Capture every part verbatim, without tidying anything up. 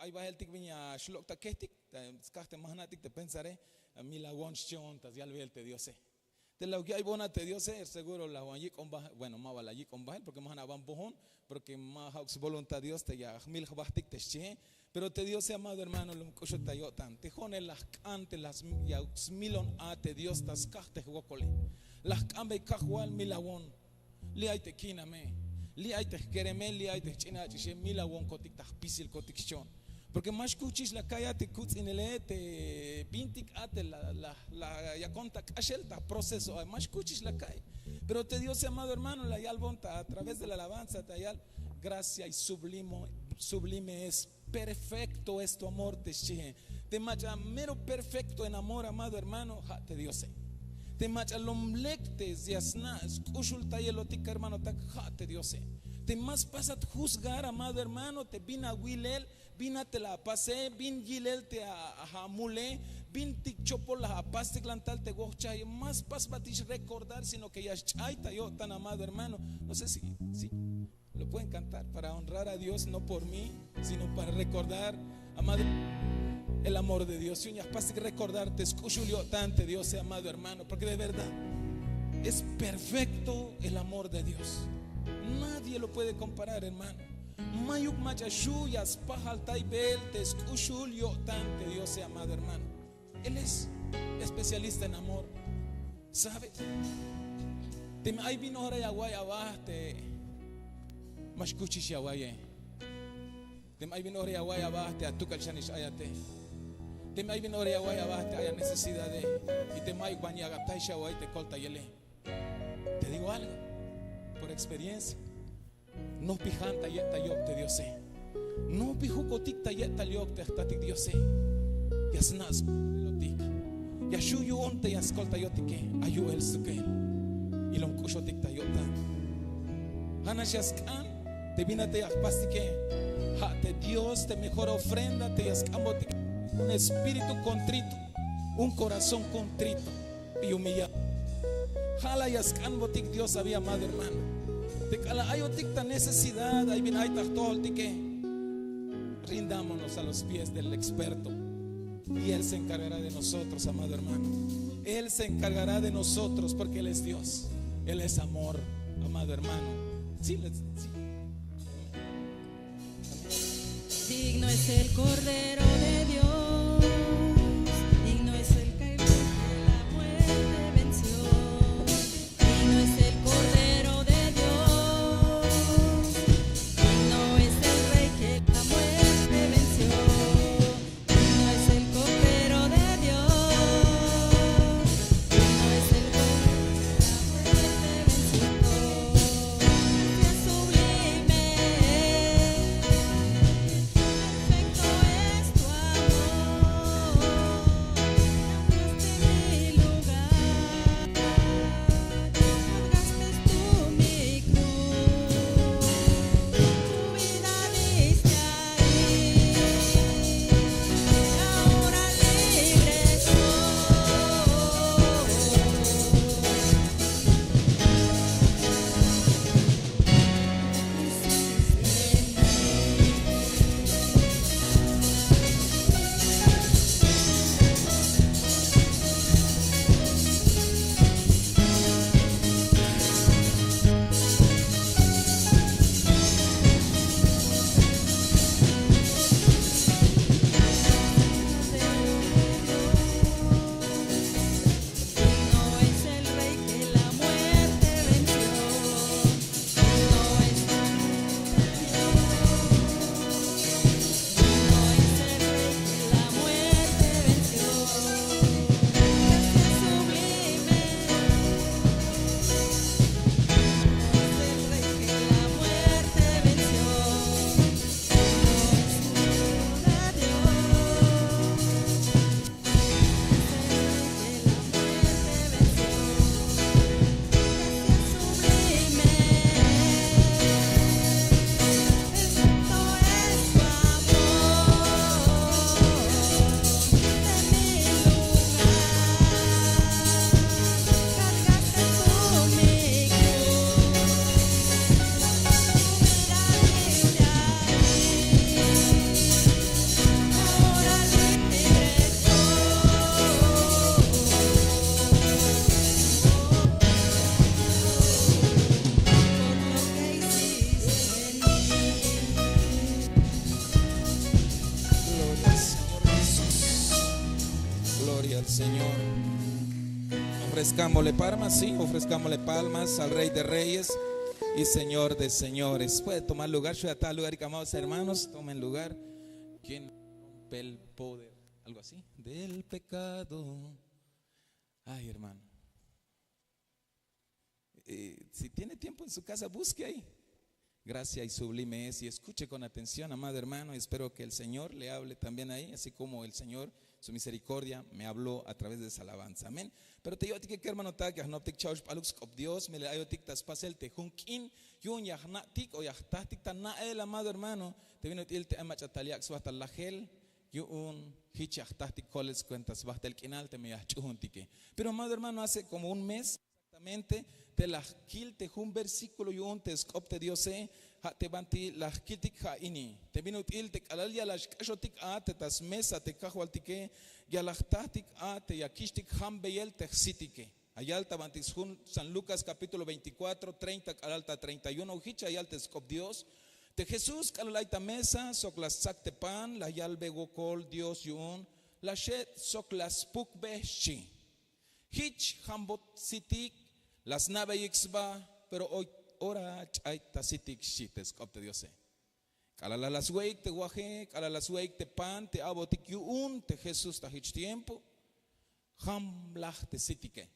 ay baheltik bin ya xlok' ta kejtik, ta skaj te ma jna'tik te pensare, milawon xchi'on ta yalbel te Diose. Te la ya'ybon a te Diose, seguro la wan yik'on bahel, bueno, ma ba la yik'on bahel, porque ma jna' ban bojon, porque ma ja'uk svoluntad Dios te ya jmil jbahtik te xchihe. Pero te Diose, amado hermano, lom k'uxul ta yo'tan. Te jo'one la jk'an te la sm-, ya smilon a te Dios ta skaj te jwokole. La jk'anbey: Kajwal, milawon. Li' ay te kiiname, li' ay te jkereme, li' ay te jch'in ach'ixe, milawonkotik ta jpisilkotik xchi'on. Porque ma xkuchix la ka'iy a te kuts'inele, te bintik a te la, la, la yakon ta k'axel ta proceso a, ma xkuchix la ka'iy. Pero te Diose, amado hermano, la yalbon ta a través de la alabanza, ta yal: Gracia y sublimo, sublime es, perfecto es tu amor, te xchihe. Te mach'a mero perfecto en amor, amado hermano, ja' te Diose. Te mach'a lom lek te ya sna' sk'uxultayelotik, hermanotak, ja' te Diose. Te ma spasat juzgar, amado hermano, te bin awilel, bin a te la apase, bin yilel te a, a, amule, bintik chopol la apastik lan tal te wojchajel, ma spasbatix recordar, sino que ya xch'ay ta yo'tan, amado hermano. No sé si, si lo pueden cantar para honrar a Dios, no por mí, sino para recordar, amado, el amor de Dios. Yu'un ya jpastik recordar te sk'uxul yo'tan te Diose, amado hermano, porque de verdad es perfecto el amor de Dios. Nadie lo puede comparar, hermano. Mayuk mach'a xu' ya spajaltaybel te sk'uxul yo'tan te Diose, amado hermano. Él es especialista en amor. ¿Sabes? Teme ay bin ora ya awa'iy aba te ma xkuchix ya awa'iye. Teme ay bin ora ya awa'iy aba te atuk'al xanix ayate. Teme ay bin ora ya awa'iy aba te ay anecesidade. Y teme mayuk ban ya atayx awa'iy te koltayele. Te digo algo por experiencia. Nojpijan ta ye'tal yo'tan te Diose. Nojpijukotik ta ye'tal yo'tan te jtatik Diose. Ya sna' skoltayotik. Ya xju' yu'un te ya skoltayotike. Ay yu'el stukel. Y lom k'uxotik ta yo'tan. Ja' nax ya sk'an te bin a te ya jpastike. Ja' te Dios te mejor ofrenda te ya sk'anbotik. Un espíritu contrito, un corazón contrito y humillado. Ja' la ya sk'anbotik Dios abi, amado hermano. Te k'alal ayotik ta necesidad, ay bin ay ta jtojoltike, rindámonos a los pies del experto. Y Él se encargará de nosotros, amado hermano. Él se encargará de nosotros porque Él es Dios. Él es amor, amado hermano. Sí, le- sí. Digno es el Cordero de Dios, digno es el que la muerte venció. Digno es el Cordero de Dios, digno es el Rey que la muerte venció. Digno es el Cordero de Dios, digno es el Rey que la muerte venció. Qué sublime, perfecto es tu Ofrezcámosle palmas, sí, ofrezcámosle palmas al Rey de Reyes y Señor de Señores. Puede tomar lugar, yo a lugar y amados hermanos, tomen lugar. ¿Quién rompe el poder? Algo así. Del pecado. Ay, hermano. Eh, si tiene tiempo en su casa, busque ahí. Gracia y sublime es, y escuche con atención, amado hermano, y espero que el Señor le hable también ahí, así como el Señor, su misericordia, me habló a través de esa alabanza. Amén. Pero te yo'tik que hermano, ta que no te chaush paluk skop Dios, me le ayotik ta spasel te jun k'in, yun ya jna'tik o ya jtajtik ta na'el, amado hermano, te vino til te mach'a tal yak sba ta lajel, yu'un jich ya jtajtik kolel skuenta sba tel k'inal te me ya jch'ujuntike. Pero amado hermano, hace como un mes, exactamente, te la jkil te jun versículo yu'un te sk'op te Diose, ja' te banti la jkiltik ja' ini. Te bin ut'il te k'alal ya la xk'axotik a te ta smesa te Kajwaltike, ya la jtajtik a te ya kixtik jambeyel te jsitike. Ya yal ta banti sjun San Lucas capítulo veinticuatro, treinta k'alal ta treinta y uno, jich ya yal te sk'op Dios. Te Jesús k'alal ay ta mesa sok la stsak te pan, la yalbe wokol Dios yu'un, la xe't sok la spukbe, xchi. Jich jambot sitik, la sna'beyik sba, pero hoy ora ch'ay ta sitik, xchi te sk'op te Diose. K'alal la swe'ik te waje, k'alal la swe'ik te pan te a'botik yu'un te Jesús ta jich tiempo, jamlaj te sitike.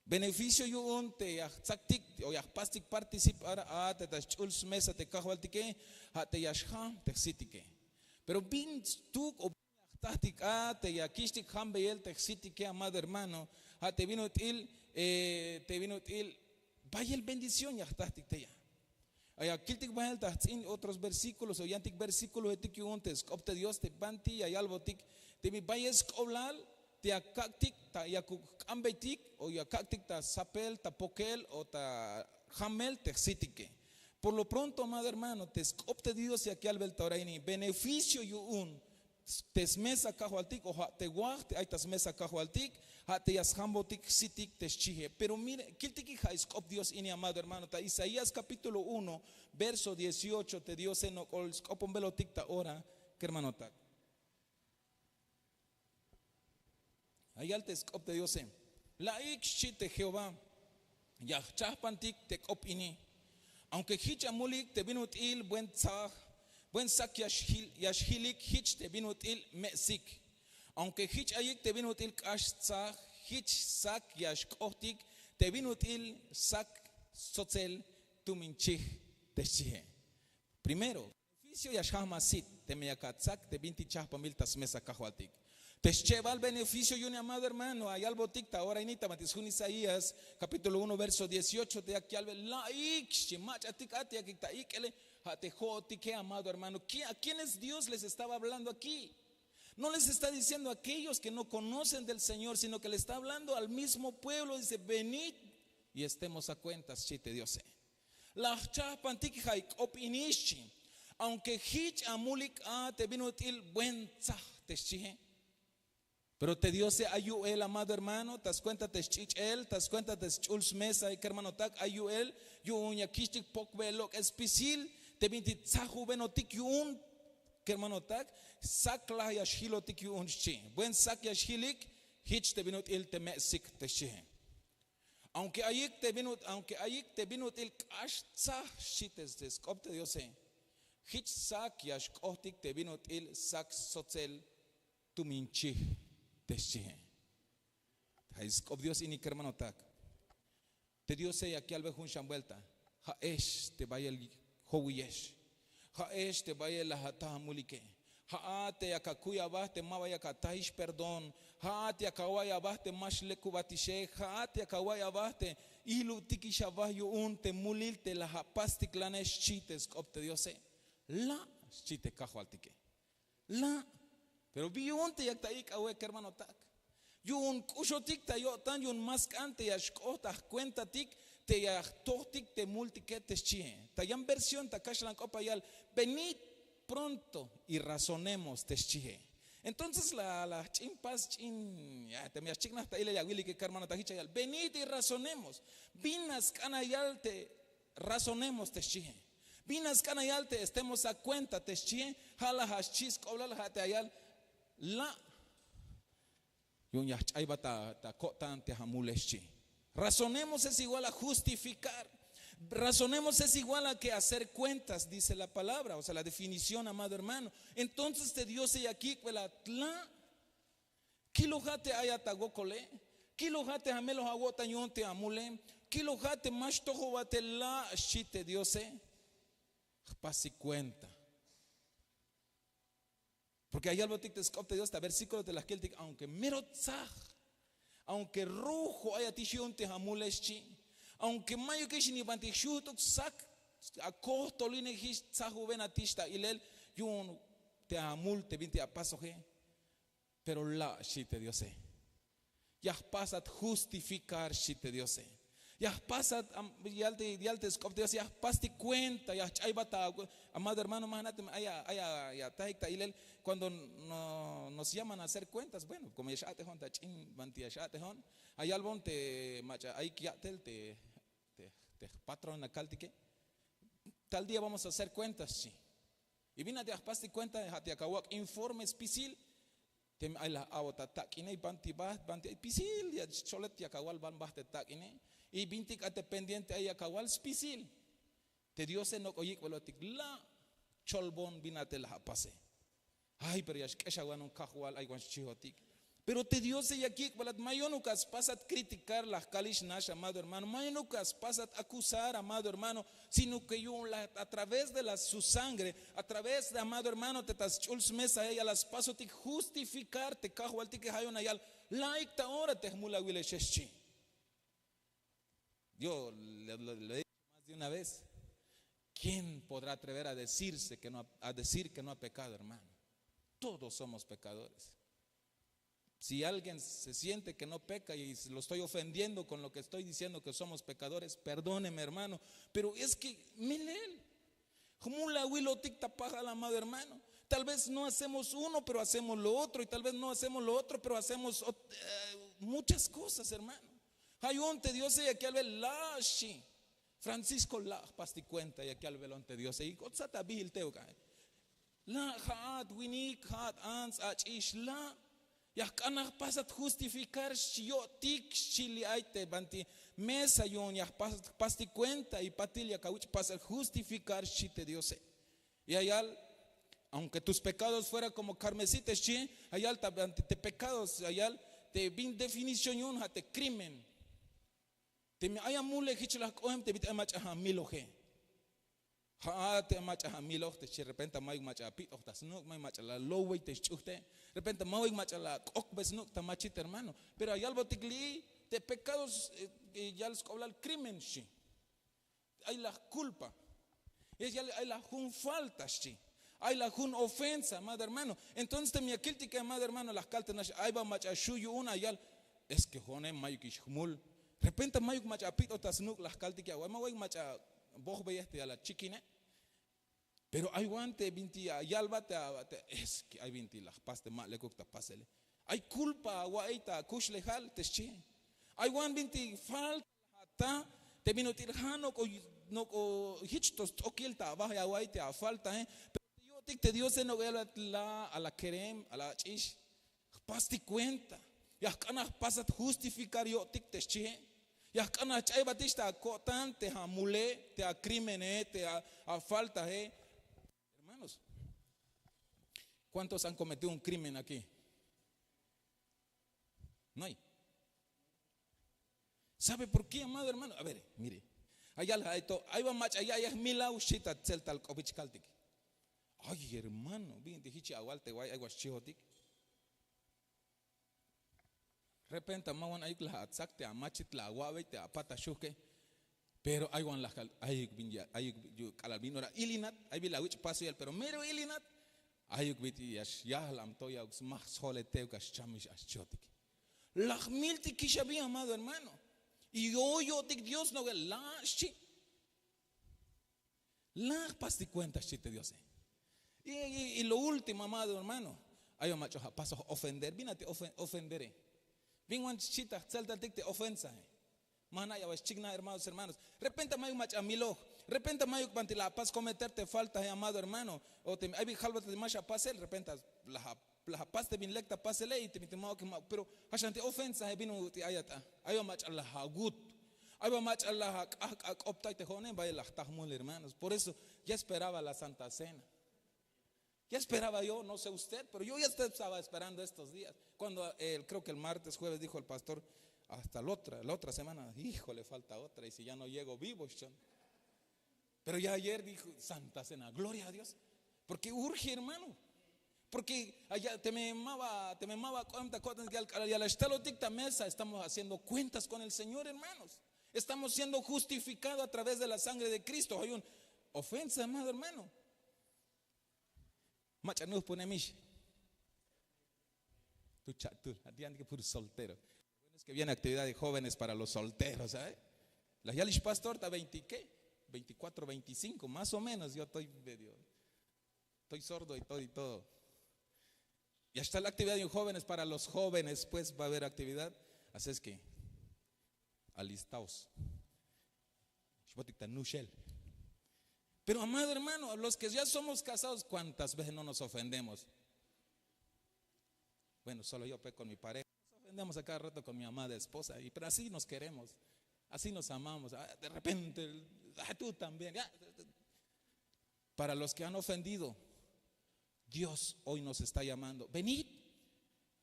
Beneficio yu'un te ya jtsaktik o ya jpastik participar a te ta sch'ul smesa te Kajwaltike, ja' te ya xjam te jsitike. Pero bin stuk o bin ya jtajtik a te ya kixtik jambeyel te jsitike, amado hermano, ja' te bin ut'il, eh, te bin ut'il bayel bendición ya jtajtik te ya. Ya kiltik bayel ta jts'in otros versículos o yantik versículoetik yu'un te sk'op te Dios te banti ya yalbotik te bin bayel sk'oblal te ya kak'tik ta yakuk jk'ambeytik o ya kak'tik ta sapel, ta pokel o ta jamel te jsitike. Por lo pronto, amado hermano, te sk'op te Dios yak yalbel ta ora ini, beneficio yu'un te smesa Kajwaltik o ja' te waj te ay ta smesa Kajwaltik, ja' te ya sjambotik jsitik te xchie. Pero mire, kiltikik ja' sk'op Dios ini, amado hermano, ta Isaías capítulo uno, verso dieciocho, te Diose nok'ol sk'oponbelotik ta ora, kermanotak. Ya yal te sk'op te Diose: La'ik, xchi te Jehová, ya jchajpantik te k'op ini. Aunque jich amulik te bin ut'il buen tsaj, buen sak ya xjil-, ya xjilik jich te bin ut'il me'sik. Aunque jich ayik te bin ut'il k'ax tsaj, jich sak ya xk'ojtik te bin ut'il sak stsotsel tumin chij, te xchie. Primero, beneficio ya xjajmasit teme yak atsak te bintik chajpanbil ta smesa Kajwaltik. Te schebal beneficio yu'un, amado hermano, ya yalbotik ta ora ini ta banti sjun Isaías capítulo uno, verso dieciocho, te yak yalbe: La'ik, xchi, mach'atik a te yakik ta ik'ele, ja' te jo'otike, amado hermano. ¿Qui-, a quiénes Dios les estaba hablando aquí? No les está diciendo a aquellos que no conocen del Señor, sino que le está hablando al mismo pueblo. Dice: Venid y estemos a cuentas, xchi te Diose. La jchajpantik ja' k'op ini, xchi. Aunque jich amulik a te bin ut'il buen tsaj, te xchie. Pero te Diose ay yu'el, amado hermano, ta skuenta te sch'ich'el, ta skuenta te sch'ul smesa, kermanotak, ay yu'el yu'un ya kixtik pokbel lok'el spisil te bintik tsajubenotik yu'un, kermanotak, sak laj ya xjilotik yu'un, xchi. Buen sak ya xjilik jich te bin ut'il te me'sik, te xchie. Aunque ayik te bin ut-, aunque ayik te bin ut'il k'ax tsaj, xchi te, te sk'op te Diose, jich sak ya xk'ojtik te bin ut'il sak stsotsel tumin chij, te xchie. Ja' sk'op Dios ini, kermanotak. Te Diose yak yalbe jun xan buelta: Ja'ex te bayel jowiyex. Ja'ex te bayel la ataj amulike. Ja'at te yak akuy aba te ma ba yak atajix perdón. Ja'at yak awa'iy aba te ma xlekubatixe. Ja'at yak awa'iy aba te ijlubtikix aba yu'un te mulil te la apastiklanex, xchi te sk'op te Diose. La', xchi te Kajwaltike. La'. Pero bi yu'un te yak ta ik' awe, kermanotak. Yu'un k'uxotik ta yo'tan yu'un ma sk'an te ya xk'ot ta jkuentatik te ya jtojtik te multike, te xchie. Ta yan versión ta kaxlan k'op ya yal: Venid pronto y razonemos, te xchie. Entonces la, la jch'in pas ch'in, ya, teme ya xchiknaj ta ilel ya wilike, kermanotak, jich ya yal: Venid y razonemos. Bin la sk'an ya yal te razonemos, te xchie. Bin la sk'an ya yal te estemos a cuenta, te xchie. Ja' la xchi sk'oblal, ja' te ya yal: La'. Yu'un ya jch'aybat ta ko'tan te amule xchi. Razonemos es igual a justificar. Razonemos es igual a que hacer cuentas, dice la palabra, o sea, la definición, amado hermano. Entonces te diose ya kik'belat la. Kiloja te ayat awokole, kiloja te ameloj awo'tan yu'un te amule, kiloja te ma xtojobat te la' xchi te diose. Jpasik cuenta. Porque ya yalbotik te sk'op te dios ta versíkulo te la jkiltik, aunke mero tzaj, aunke rojo ayatix yu'un te amule xchi, aunke mayukix ni bantik xujt'uk sak, akojtolinejix, tzajubenatix ta ilel yu'un te amul te bintik apasoje. Pero la' xchi te diose. Ya jpasat justifikar xchi te diose. Ya jpasat yal te sk'op te diose ya jpastik kuenta ya jch'aybat ta amado hermano ma jna'tem ay ya tajik ta ilel. Kuando nos llaman a hacer kuentas bueno komo ya x'a'tejon ta ch'in banti ya x'a'tejon, ya yalbon te mach'a ayik ya'tel te jpatrón akaltike, tal día vamos a hacer kuentas xchi. Y bin a te ya jpastik kuenta ja' te ya kawak' informe spisil. Teme ay la a'bot ta tak'ine y banti baht banti ay pisil ya cholet ya kawal ban baht te tak'ine. Y bintik a te pendiente ay ya kawal spisil. Te diose nok'o yik'belotik la'. Cholbon bin a te la apase. Ay pero ya xk'exawan un kajwal ay wan xchihotik. Pero te diose ya kik'belat ma yonuk a spasat kritikar la jkalix nax amado hermano ma yonuk a spasat akusar amado hermano, sino ke yu'un la a través de la su sangre, a través de amado hermano te ta sch'ul smesae ya la spasotik justifikar te kajwaltike ja' yu'un a yal, la'ik ta ora te jmulawile xex chi. Yo le he dicho más de una vez. Quién podrá atrever a decirse que no a decir que no ha pekado hermano? Todos somos pekadores. Si alguien se siente ke no peka y lo estoy ofendiendo kon lo ke estoy diciendo ke somos pekadores perdóneme hermano. Pero es ke melel, jmulawilotik ta pajal amado hermano. Tal vez no hacemos uno pero hacemos lo otro y tal vez no hacemos lo otro pero hacemos muchas kosas hermano. Ja' yu'un te diose ya ke albe la' xchi. Francisco la' jpastik kuenta ya ke albelon te diose y k'ot sat abihil teuk a. La' ja'at winik ja'at ants ach'ix la'. Ya jk'an a jpasat justifikar xchi yo'tik xchi li' ay te banti mesa yu'un ya jpastik kuenta y patil ya kawich' pasel justifikar xchi te diose. Y ayal aunke tus pekados fuera komo karmesite xchi, ayal ta banti te pekados ayal te bin definición yu'un ja' te krimen. Teme ay amule jich la jk'ohem te bit'il ay mach'a amiloje. Ja'at te mach'a amiloj te xchi repente mayuk mach'a apit'oj ta snuk' mayuk mach'a la lowey te xch'uj te. Repente mayuk mach'a la ak'okbe snuk' ta machit hermano. Pero ayalbotik li'i te pekados yal sk'oblal krimen xchi. Ay la jkulpa. Ay la jun falta xchi. Ay la jun ofensa amado hermano. Entonces teme ya kiltik amado hermano la jkal te nax ay ba mach'a xu' yu'un ayal. Es ke jo'one mayukix jmul. Repente mayuk mach'a apit'oj ta snuk' la jkaltik ya away ma way mach'a bojbeyej te ya la chikine. Pero ay wan te binti ya yalbat te es ke ay binti la jpas te ma lekuk ta pasele. Ay kulpa awa'ey ta akuxlejal te xchi. Ay wan binti falta la ja'ta te bin ut'il ja' nok'o jich to st'okil ta aba ya awa'ey te afaltae. Pero te yo'tik te diose nok'o yalbat la a la kerem a la ach'ix. Jpastik kuenta. Ya jk'an a jpasat justifikar yo'tik te xchihe. Ya jk'an a jch'aybatix ta ako'tan te amule te akrimenehe te afaltahe. Hermanos, kuántos han kometido un krimen aki? No hay. Sabe por ke amado hermano a ver mire. Ayal ja'ay to ay ba mach'a ya'yej milaw xchi ta tzel tal k'opich kaltik. Ay hermano binti jich ya awal te way ay wa xchihotik. Repente ma wan ayuk la atsak te amachit la awa'bey te apat axujke. Pero ay wan la kal ayuk bin ya ayuk k'alal bin ora ilinat ay bin la awich' paso yal pero mero ilinat. Ayuk bin ti' ya xyajlam to ya uk smaj sjole tewka xchamix axchotik. La jmiltikix abi amado hermano. Y oyotik dios no'be la xchi. La jpastik kuenta xchi te diose. Y lo último amado hermano, ay ba mach'a ja' pasoj ofender bin a te ofendere? Bin wan xchi ta jtzeltaltik te ofensae. Ma jna' ya ba xchiknaj hermanos hermanos. Repente mayuk mach'a miloj. Repente mayuk banti la apas kometer te faltae amado hermano. O te ay bin jalbat te ma xapasel repente la La apas te bin lek ta pasele y te bin te ma'uk, ma'uk, pero ja' xan te ofensa bin ut'il ayat a. Ay ba mach'a la awut, ay ba mach'a la ak'ajk'ak'optay te jo'one, bayel la jta jmul, hermanos. Por eso ya esperaba la Santa Cena. Ya esperaba yo, no sé usted, pero yo ya estaba esperando estos días. Cuando el, creo que el martes, jueves dijo el pastor, hasta la otra, la otra semana, híjole, falta otra, y si ya no llego vivo, pero ya ayer dijo Santa Cena, gloria a Dios. Porque urge, hermano. Porque allá te me maba, te me maba cuenta, ya la estalotik ta mesa, estamos haciendo cuentas con el Señor, hermanos. Estamos siendo justificados a través de la sangre de Cristo. Hay un ofensa, amado hermano. Mach'a nuj pone mix. Tu chatul, a ti antes que puro soltero. Es que viene actividad de jóvenes para los solteros, ¿sabes? La ya les pastor está veinte, ¿qué? Veinticuatro, veinticinco, más o menos. Yo estoy medio, estoy sordo y todo y todo. Ya está la actividad de jóvenes para los jóvenes, pues va a haber actividad. Así es que alistaos. Shbotik ta nuxel. Pero amado hermano, los que ya somos casados, ¿cuántas veces no nos ofendemos? Bueno, solo yo, pues, con mi pareja. Nos ofendemos a cada rato con mi amada esposa, y, pero así nos queremos, así nos amamos. Ah, de repente, ah, tú también. Ya. Para los que han ofendido, Dios hoy nos está llamando. Venid,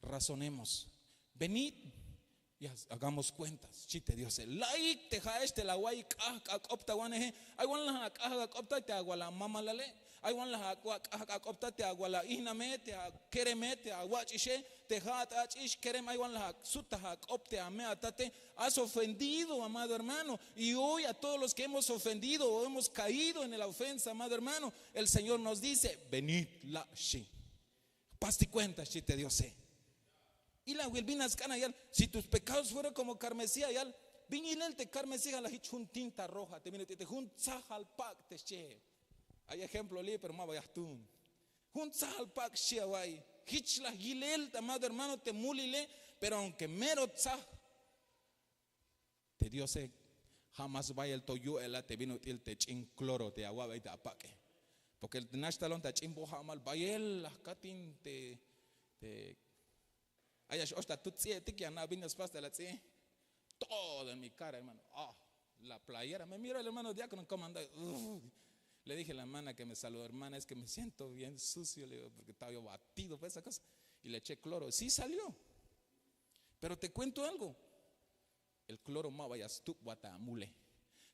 razonemos. Venid y hagamos cuentas, xchi te Diose. La'ik te ja'ex te la awa'ik k'ajk'ak'optawaneje. Ay wan la ak'ajk'ak'optay te awal amamalale. Ay wan la ak'ajk'ak'optay te awal a'ijname, te akereme, te awach'ixe, te ja'at ach'ix kerem. Ay wan la asut ta ak'op te ame atate. Has ofendido, amado hermano. Y hoy a todos los que hemos ofendido o hemos caído en la ofensa, amado hermano, el Señor nos dice: venid, la, xchi. Jpastik cuenta, xchi te Diose. Ilawil bin la sk'an la yal: si tus pecados fueran como carmesí, la yal. Bin yilel te carmesí, ja' la jich jun tinta roja te bin ut'il te jun tsajal pak' te xchihe. Ay ejemplo li', pero ma ba ya jtuun. Jun tsajal pak' xchi awa'iy. Jich la yilel, amado hermano, te mulile, pero aunque mero tsaj, te Diose ja' más bayel to yu'el a te bin ut'il te ch'in cloro te awa'bey te apak'e. Porque te nax talon ta ch'in boja'mal bayel la jkatin te, te, ay ya x-och ta tut ts'i'etik, ya ana' bin la spas te la ts'i'e. Todo en mi cara, hermano. Ah, la playera. Me miro el hermano diácono cómo anda. Uf. Le dije a la hermana que me saludó: hermana, es que me siento bien sucio, le digo, porque estaba yo batido por esa cosa. Y le eché cloro. Sí salió. Pero te cuento algo. El cloro ma ba ya stubbat ta amule.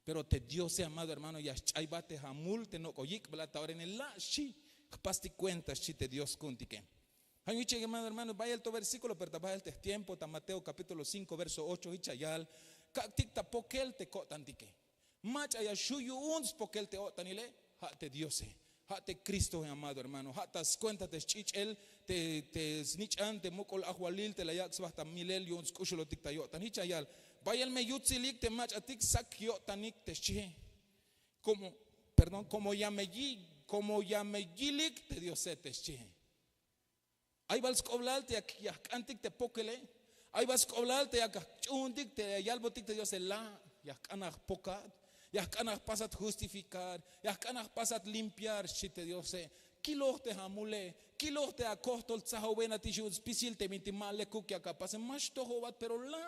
Pero te Diose, amado hermano, ya xch'aybat te amul te nok'o yik'bat ta ora ini. La, xchi, jpastik cuenta, xchi te Dios ku'untike. Ja' yu'un jich, amado hermano, bayel to versículo, pero ta bayel te jtiempo, ta Mateo capítulo cinco, verso ocho, jich la yal: kak'tik ta pokel te ko'tantike. Mach'a ya xju' yu'un spokel te o'tanile, ja' te Diose, ja' te Cristoe, amado hermano, ja' ta scuenta te sch'ich'el te, te snich'an te muk'ul ajwalil te la yak' sba ta milel yu'un sk'uxulotik ta yo'tan. Jich la yal: bayel me yutsilik te mach'atik sak yo'tanik, te xchihe. Como, perdón, como ya me yi-, como ya me yilik te Diose, te xchihe. Ay bal sk'oblal te ya, ya jk'antik te pokele. Ay bal sk'oblal te ya jch'uuntik te ya yalbotik te Diose: la, ya jk'an la jpokat, ya jk'an la jpasat justificar, ya jk'an la jpasat limpiar, xchi te Diose. Kiloj te amule, kiloj te akojtol, tsajobenatix yu'un spisil te bintik ma lekuk yak apase. Ma xtojobat, pero la,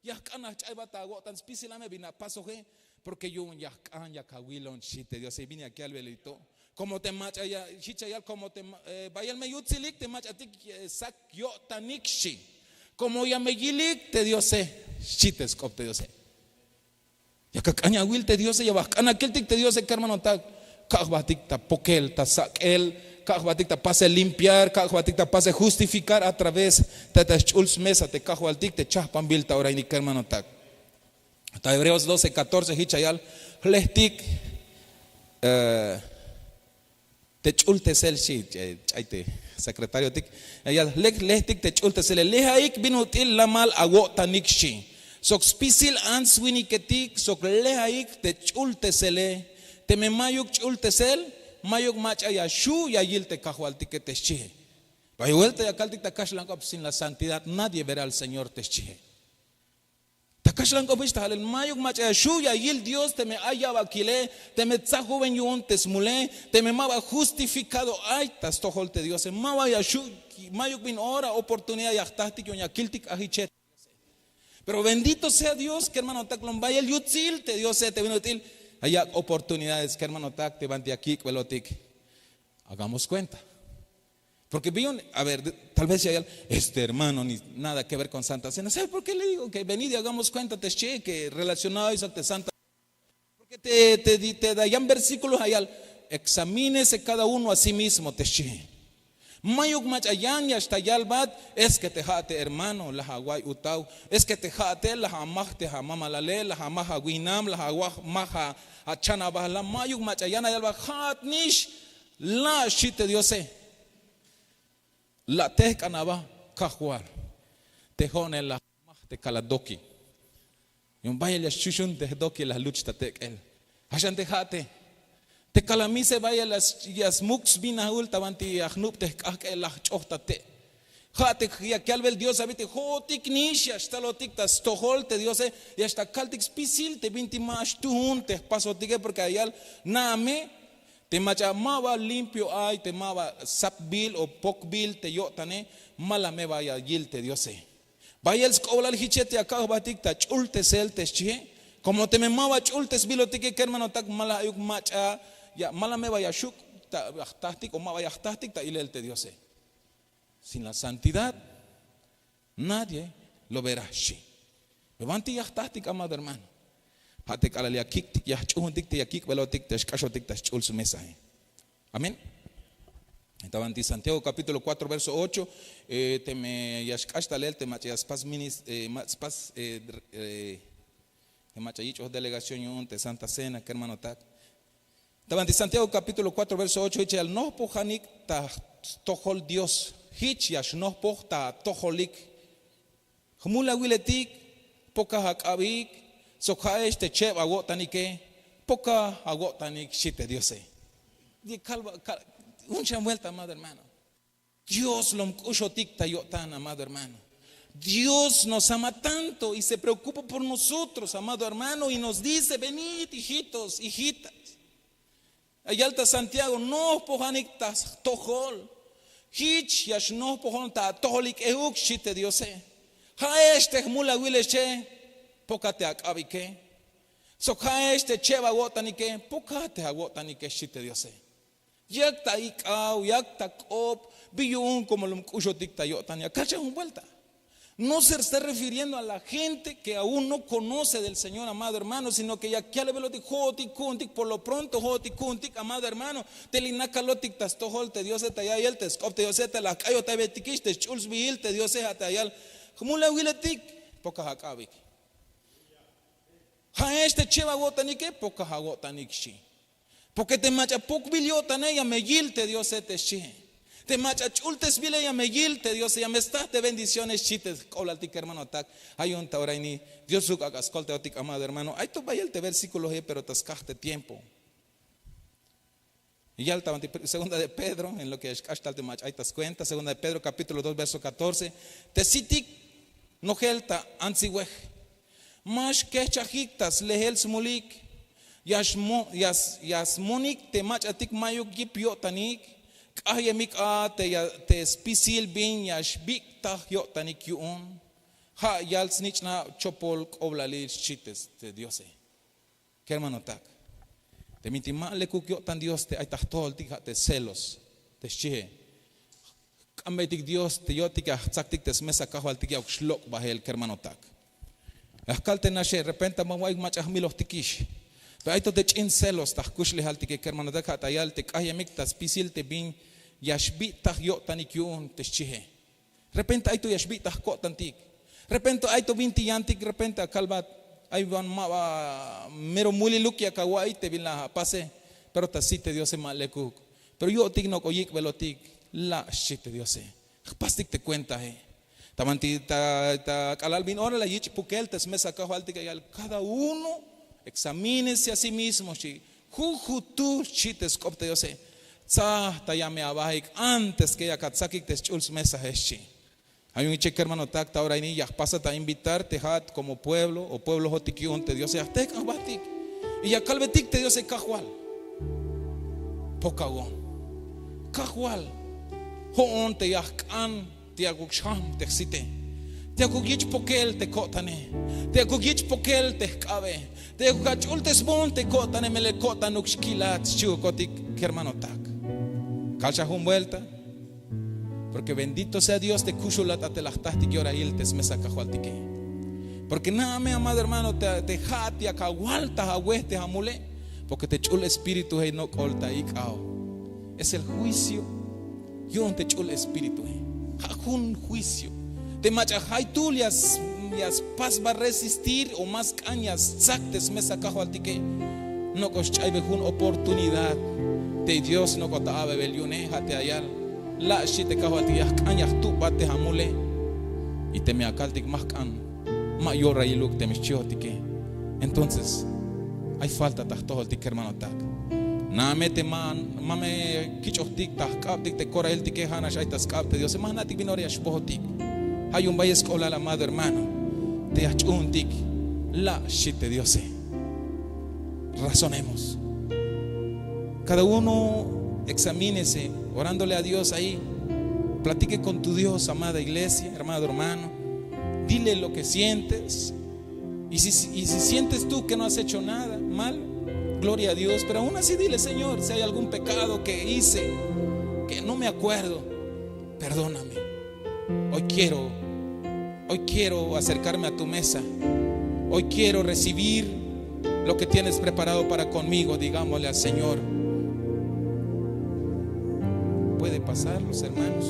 ya jk'an la jch'aybat ta awo'tan spisil a me bin apasoje. Porque yu'un ya jk'an, yak awilon, xchi te Diose. Bin yak yalbel to. Como te mach'a ya, jich la yal: como te ma-, eh, bayel me yutsilik te mach'atik, eh, sak yo'tanik, xchi. Como ya me yilik te Diose, xchi te sk'op te Diose. Yak ak'an ya awil te Diose, ya ba jk'an akiltik te Diose, kermanotak. Kak' jbatik ta pokel, ta sak'el, kak' jbatik ta pasel limpiar, kak' jbatik ta pasel justificar a través ta, ta sch'ul smesa te Kajwaltik te chajpanbil ta ora ini, kermanotak. Ta Hebreos doce catorce, jich la yal: jlejtik, eh, te ch'ultesel, xchi, eh, ch'ay te secretariotik. Ya yal: jlejtik te ch'ultesele, lejaik bin ut'il lamal awo'tanik, xchi. Sok spisil ants winiketik, sok lejaik te ch'ultesele. Teme mayuk ch'ultesel, mayuk mach'a ya xju' ya yil te Kajwaltike, te xchihe. Bay buelta ya kaltik ta kaxlan k'op: sin la santidad nadie verá al Señor, te xchihe. Ta Kaxlan k'opix ta jalel mayuk mach'a ya xu' ya yil Dios teme ay yabakile, teme tzajuben yu'un te smule, teme ma ba justifikado ay ta stojol te Diose, ma ba ya xu'. Mayuk bin ora oportunidad ya jtajtik yu'un ya kiltik ajiche. Pero bendito sea Dios, kermanotak, lom bayel yutsil te Diose te bin ut'il. Ay yak' oportunidades, kermanotak, te banti ya kik'belotik. Hagamos cuenta. Porque vio, a ver, tal vez ya, este hermano ni nada que ver con Santa Cena. ¿Sabe por qué le digo que venid y hagamos cuenta? Te xchi que relacionado a esa te Santa. Porque te, te, te da yan versículos ayal: "Examínese cada uno a sí mismo", te xchi. Mayuk mach'a yan ya xta yalbat: "Es que te ja' te hermano la ja' way utaw, es que te ja' te la ja' maj te ja' mamalale, la ja' maj ja' winam, la ja' waj maj ja' chanabajla". Mayuk mach'a yan ya yalbat: "Ja'at nix la'", xchi te Diose. "La' tejk'an aba Kajwal, te jo'nel la ja' maj te kala doki". Yu'un bayel ya xchuxun te jdoki la jluch ta tek'el. Ja'xan te ja'ate, te kalamise bayel ya smuk sbinajul ta banti ya jnub te jk'ajk'el la jch'oj ta te'. Ja' te yak yalbel Dios abi te jo'otik nix ya xtalotik ta stojol te Diose, ya xta kaltik spisil te binti ma xtuun te jpasotike, porque ayal na'ame te mach'a ma ba limpio ay, te ma ba sapbil o pokbil te yo'tane, ma la me ba ya yil te Diose. Bayel sk'oblal jiche te ya kajbajtik ta ch'ultesel te xchie. Como teme ma ba ch'ultesbilotike, kermanotak, ma la ayuk mach'a, ma la me ba ya xuk' ta ya jtajtik o ma ba ya jtajtik ta ilel te Diose. Sin la santidad nadie lo verá, xchi. Pero banti ya jtajtik, amado hermano. Ja' te k'alal ya kik'tik, ya jch'uuntik te ya kik'belotik te ya xk'axotik ta sch'ul smesae. Amén. Ta banti Santiago capítulo cuatro verso ocho, eh, teme ya xk'ax ta leel te mach'a ya spas minis, eh, ma- spas, eh, r- eh, te mach'a yich'oj delegación yu'un te Santa Cena, kermanotak. Ta banti Santiago capítulo cuatro verso ocho, jich ya yal: "Nojpojanik ta stojol Dios, jich ya xnojpoj ta atojolik. Jmulawiletik, pokaj ak'abik, sok ja'ex te cheb awo'tanike, pokaj awo'tanik", xchi te Diose. Di kalba- kal- jun xan vuelta, amado hermano. Dios lom k'uxotik ta yo'tan, amado hermano. Dios nos ama tanto y se preocupa por nosotros, amado hermano, y nos dice: "Venid, hijitos, hijitas". Ya yal ta Santiago: "Nojpojanik ta stojol, jich ya xnojpojon ta atojolik euk", xchi te Diose. "Ja'ex te jmulawilexe, poka te ak'abike. Sok ja'ex te cheb awo'tanike, poka te awo'tanike", xchi te Diose. Yak ta ik'aw, yak ta k'op, bi yu'un como lom k'uxotik ta yo'tan. Ya kal xan jun vuelta. No se está refiriendo a la gente que aún no conoce del Señor, amado hermano, sino que ya yalbelotik jo'otik ku'untik, por lo pronto jo'otik ku'untik, amado hermano. Te li' nakalotik ta stojol te Diose, ta ya'iyel te sk'op te Diose, te la jk'ayojtaybetikix te sch'ul sbiil te Diose, ja' te ya yal: "Jmulawiletik, pokaj ak'abik. Ja'ex te cheb awo'tanike, pokaj awo'tanik", xchi. Porque te mach'a pokbil yo'tane ya me yil te Diose, te xchi. Te mach'a ch'ultesbile ya me yil te Diose, ya me sta te bendiciones, xchi te jk'oblaltik, kermanotak. Ja' yu'un ta ora ini Dios uk'ak' a skoltayotik, amado hermano. Ay to bayel te versículoe, pero ta skaj te tiempo. Ya yal ta banti Segunda de Pedro, en lo que ya xk'ax tal te mach'a ay ta skuenta, Segunda de Pedro capítulo dos verso catorce: "Te sitik nojel ta antsiwej, ma xkejchajik ta slejel smulik, ya xmo- ya s- ya smonik te mach'atik mayuk yip yo'tanik, k'ajyemik a te ya- te spisil bin ya xbik'taj yo'tanik yu'un, ja' yal snich'nab chopol k'oblalil", xchi te- te Diose. Kermanotak, te minti' ma lekuk yo'tan Dios te ay ta jtojoltik, ja' te celos, te xchie. K'ambeytik Dios te yo'tik ya jtsaktik te smesa kajwaltik, ya ok xlok' bajel, kermanotak. Ya jkal te naxe, repente ma ba ay mach'a jmilojtikix. Pero ay to te ch'in celos ta jkuxlejaltike, kermanotak, ja' ta yal te k'ajyemik ta spisil te bin ya xbik'taj yo'tanik yu'un, te xchie. Repente ay to ya xbik'taj ko'tantik. Repente ay to binti yantik, repente akalbat ay ban ma ba mero muliluk yak awa'iy te bin la apase. Pero ta sit te Diose ma lekuk. Pero yo'tik nok'o yik'belotik, la' xchi te Diose. Jpastik te cuentae. Ta banti ta- ta k'alal bin ora la yich' pukel te smesa kajwaltik, ya yal: "Cada uno examínese a sí mismo", xchi. Jujutu, xchi te sk'op te Diose. Tsaj ta ya me abaik antes que yak atsakik te sch'ul smesae, xchi. Ay jun ich'e kermanotak, ta ora ini ya jpasat a invitar te ja'at como pueblo o pueblojotik yu'un te Diose, ya jtejk'an jbahtik y ya kalbetik te Diose: Kajwal, pokawon. Kajwal, jo'on te ya jk'an te yakuk xjam te jsite, te yakuk yich' pokel te ko'tane, te yakuk yich' pokel te jk'abe, te yakuk ach'ultesbon te ko'tane, melel ko'tanuk xkilat xchihukotik kermanotak. Kal xa jun vuelta. Porque bendito sea Dios te kuxulat a te la jtahtik yorahil te smesa Kajwaltike. Porque na'a me, amado hermano, te, te ja'at yak awaltaj awe te amule, porque te ch'ul espírituje no k'ol ta ik'ajo. Es el juicio yu'un te ch'ul espírituje. Ja' jun juicio. Te mach'a jaytul ya s-, ya spasba resistir o más k'an ya stsak te smesa Kajwaltike, nok'o xch'aybe jun oportunidad. Te Dios nok'o ta a'bebel yu'une, ja' te ya yal: La', xchi te Kajwaltike, ya jk'an ya jtubat te amule. Y teme ya kaltik: Ma jk'an, ma yorahiluk teme xchiotike. Entonces ay falta ta jtojoltik kermanotak. Na'a me te ma, ma me kich'ojtik ta jk'abtik te korahiltike, ja'nax ay ta sk'ab te Diose, ma jna'tik bin ora ya xbojotik. Ja' yu'un bayel sk'oblal, amado hermano, te ya jch'uuntik: La', xchi te Diose. Razonemos. Cada uno examínese orándole a Dios ahí. Platique con tu Dios, amada iglesia, amado hermano. Dile lo que sientes. Y si, y si sientes tú que no has hecho nada malo, gloria a Dios. Pero aún así dile: Señor, si hay algún pecado que hice, que no me acuerdo, perdóname. Hoy quiero, hoy quiero acercarme a tu mesa. Hoy quiero recibir lo que tienes preparado para conmigo. Digámosle al Señor. Puede pasar, los hermanos.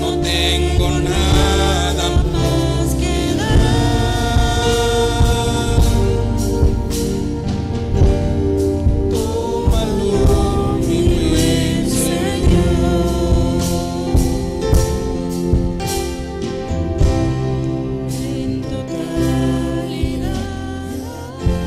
No tengo nada más que dar. Tómalo, mi buen Señor. En totalidad a ti.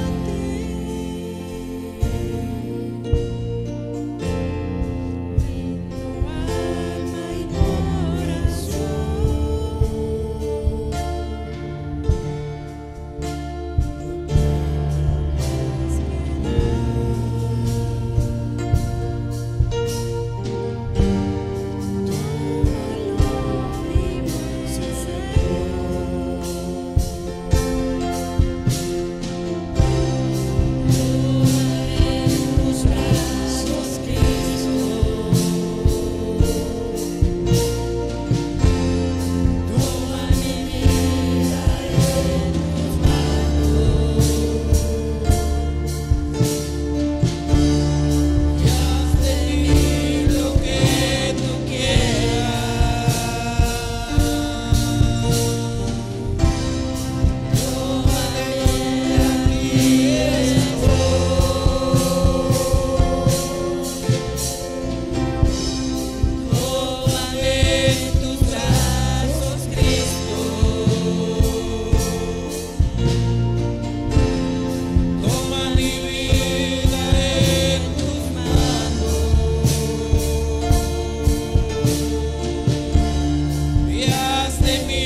Toma mi vida en tus manos. Y haz de mí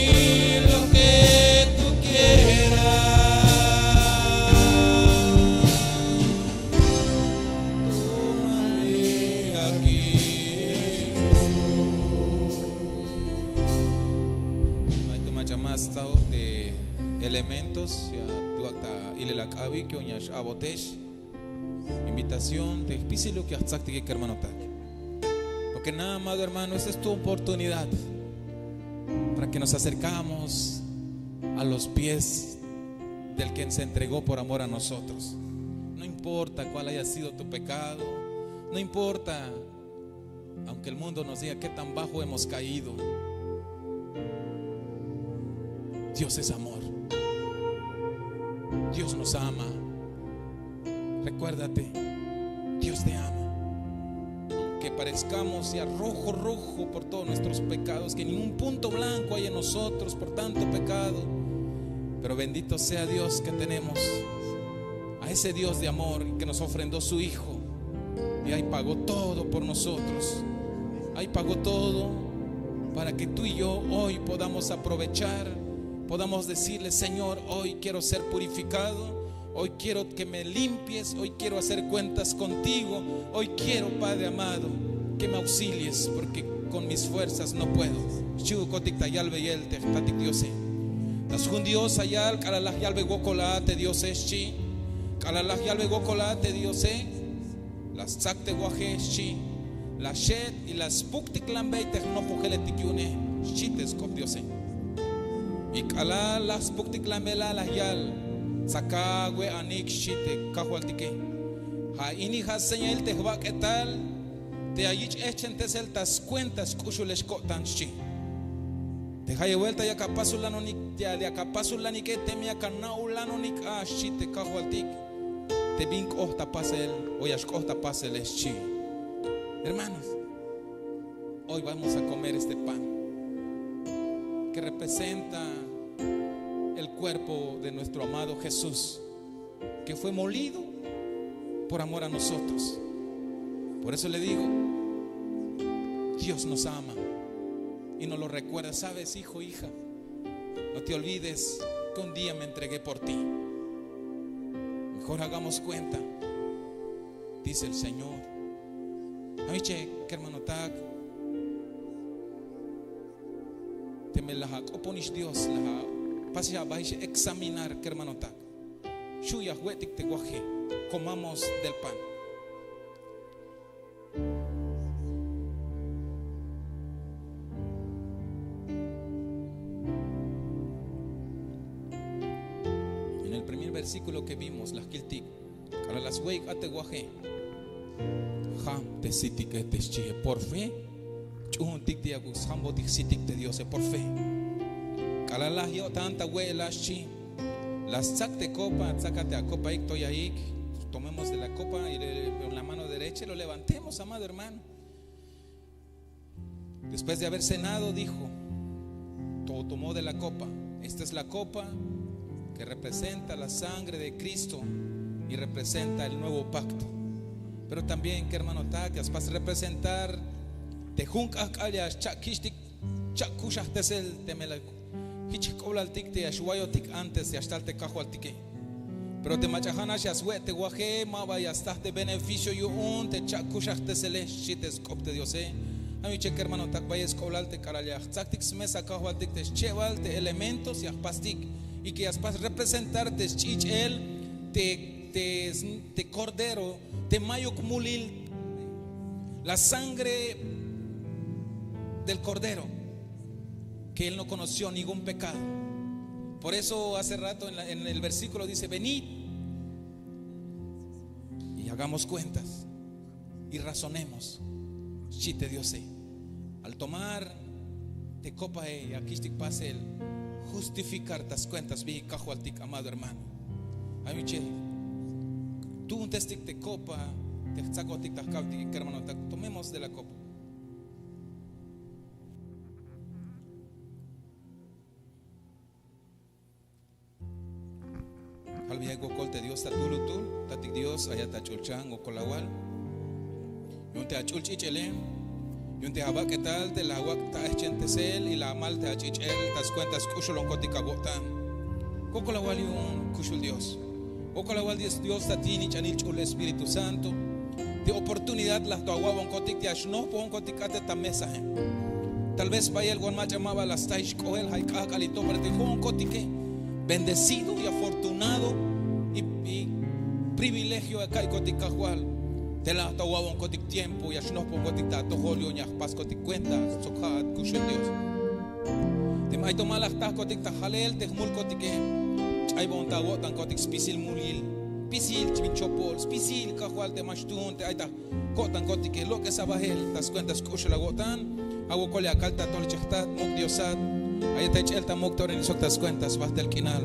lo que tú quieras. Tómame aquí. Ay tu mach'a más ta elementos ya tuak ta ilel ak'abik yu'un ya x-a'botex. Invitación te jpisiluk ya jtsaktike kermanotak. Porque nada, amado hermano, esta es tu oportunidad para que nos acercamos a los pies del quien se entregó por amor a nosotros. No importa cuál haya sido tu pecado, no importa, aunque el mundo nos diga qué tan bajo hemos caído, Dios es amor. Dios nos ama. Recuérdate, Dios te ama. Que parezcamos ya rojo, rojo por todos nuestros pecados, que ningún punto blanco hay en nosotros por tanto pecado. Pero bendito sea Dios que tenemos a ese Dios de amor que nos ofrendó su Hijo. Y ahí pagó todo por nosotros. Ahí pagó todo para que tú y yo hoy podamos aprovechar, podamos decirle: "Señor, hoy quiero ser purificado, hoy quiero que me limpies, hoy quiero hacer cuentas contigo, hoy quiero, Padre amado, que me auxilies, porque con mis fuerzas no puedo". Xchi jkotik ta yalbeyel te jtatik Diose. Ta sjun Dios la yal: "K'alal laj yalbe wokol a te Diose", xchi. "K'alal laj yalbe wokol a te Diose, la stsak te waje", xchi. "La xet y la spuktiklanbey te jnopojeletik yu'une", xchi te sk'op Diose. Y k'alal laj spuktiklanbel a, laj yal: "Tsaka we'anik", xchi te Kajwaltike. "Ja' ini ja' señail te jbak'etal te ya yich' ehchentesel ta skuenta sk'uxulex ko'tan", xchi. Te jayeb buelta yak apasulanonike, yak apasulanike teme yak ana'ulanonik a, xchi te Kajwaltik, te bin k'oht ta pasel o ya xk'oht ta pasel, xchi. Hermanos, hoy vamos a comer este pan que representa el cuerpo de nuestro amado Jesús, que fue molido por amor a nosotros. Por eso le digo, Dios nos ama y nos lo recuerda. Sabes, hijo, hija, no te olvides que un día me entregué por ti. Mejor hagamos cuenta, dice el Señor. Amiche, kermanotak, teme laj ak'oponix Dios, laj apasix abajix examinar, kermanotak. Xu' ya jwe'tik te waje, comamos del pan. En el primer versículo que vimos, laj kiltik: "K'alal la swe'ik a te waje, jam te sitike", te xchie. Por fe, ch'uhuntik te yakuk sjambotik sitik te Diose, por fe. K'alal laj yo'tan ta we'el a, xchi, la stsak te copa, tsaka te acopaik, to yaik, tomemos de la copa y le- con la mano derecha lo levantemos, amado hermano. Después de haber cenado, dijo, to- tomó de la copa: "Esta es la copa que representa la sangre de Cristo y representa el nuevo pacto". Pero también, kermanotak, ya spas representar te jun k'ahk'al ya xcha'kixtik, cha'kuxajtesel teme la jich jk'oblaltik te ya xwayotik antes ya xtal te Kajwaltike. Pero te mach'a ja' nax ya swe' te waje, ma ba ya staj te beneficio yu'un te cha'kuxajtesele, xchi te sk'op te Diose. Amiche, kermanotak, bayel sk'oblal te k'alal ya jtsaktik smesa Kajwaltik te schebal te elementos ya jpastik, y que ya spas representar te sch'ich'el te, te, te cordero te mayuk mulil, la sangre del cordero, que él no conoció ningún pecado. Por eso hace rato en la- en el versículo dice: "Venid y hagamos cuentas y razonemos", xchi te Diose. Al tomar te copae, ya kixtik pasel justificar ta skuenta sbiil Kajwaltik, amado hermano. Amiche, tu'untestik te copa te jtsakotik ta jka'beytik, kermanotak, tomemos de la copa. Jalbeya wokol te Dios ta tulutul. Tatik Dios, ayat ta ch'ulchan wokol awal. Yu'un te ach'ul ch'ich'ele, yu'un te abak'etal te la awak' ta ehchentesel y la amal te ach'ich'el ta skuenta sk'uxulonkotik awo'tan. Wokol awal yu'un kuxul Dios. Wokol awal Dios, Dios ta ti' nich'anil ch'ul Espíritu Santo. Te oportunidad la to awa'bonkotik te ya xnojp'onkotik a te ta mesae. Tal vez bayel wan mach'a ma ba la stajix k'oel, ja' ay k'ahk'al y to, pero te jo'onkotike bendecido y afortunado y, y privilegio ya ka'iykotik Kajwal. Te la to awa'bonkotik tiempo, ya xnojp'onkotik ta atojol yu'un ya jpaskotik cuenta sok ja'at kuxul Dios. Teme ay to ma la jtajkotik ta jalel te jmulkotike, ch'aybon ta awo'tankotik spisil mulil, spisil chopol, spisil Kajwal te ma xtuun te ay ta ko'tankotike, lok'esa bahel ta skuenta sk'uxul awo'tan. Awokol ya kal ta atojol: Chejtat, muk' Diosat, ayat ta ich'el ta muk' te ora ini sok ta skuenta sbajtel k'inal.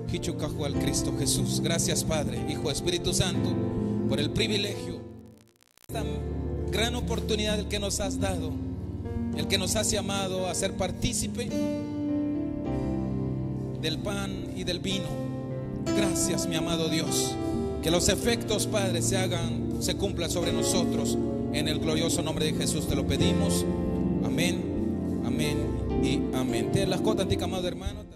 Jichuk Kajwal Cristo Jesús. Gracias, Padre, Hijo, Espíritu Santo. por el privilegio, esta gran oportunidad que nos has dado, el que nos has llamado a ser partícipe del pan y del vino. Gracias, mi amado Dios. Que los efectos, Padre, se hagan, se cumplan sobre nosotros. En el glorioso nombre de Jesús te lo pedimos. Amén, amén y amén. Te las cotas, amado hermano.